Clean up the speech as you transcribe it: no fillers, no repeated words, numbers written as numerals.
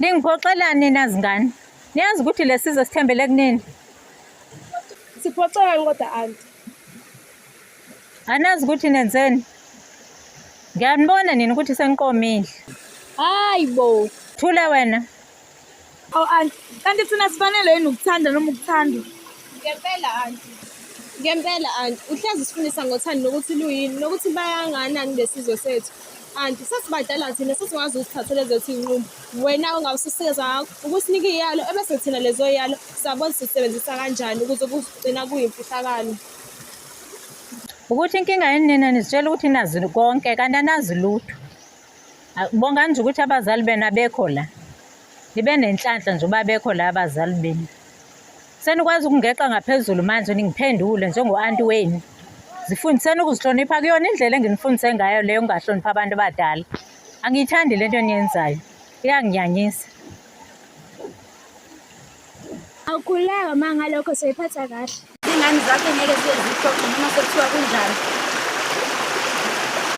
Ningiphoxelani nina zingane? Niyazi ukuthi lesizwe sithembele kunini? Siphoxekani kodwa anti? Anazi ukuthi nenzeni? Ngiyanibona nina ukuthi seniqomile. Hayi bo. Thula wena. Awu anti, kanti thina sifanele yini ukuthanda noma ukuthandwa? Ngempela anti. Ngempela anti, uhlezi usifundisa ngothando nokuthi luyini, nokuthi bayanganani lesizwe sethu. Anti, sesibadala thina sesikwazi ukuzithathela ezethu iy'nqumo. Wena ongawusisikeza ngakho ukusinika iy'yalo ebese thina lezo y'yalo siyabona sisebenzisa kanjani ukuze kugcina kuyimfihlakalo. Ukuthi inkinga yini nina nizitshela ukuthi nazi konke kanti anazi lutho. Bongani nje ukuthi abazali benu abekho la. Nibe nenhlanhla nje uba bekho la abazali benu. Senikwazi ukungeqa ngaphezulu manje ningiphendule njengo-anti wenu. Zifundiseni ukuzihlonipha kuyona indlela enginifundise ngayo leyo ngingahloniphi abantu abadala. Angiyithandi lento eniyenzayo. Iyanginyanyisa. Awukhululeka ma ngalokho soyiphatha kahle. Iy'ngane zakho ngeke ziye zixoxe noma sekuthiwa kunjani.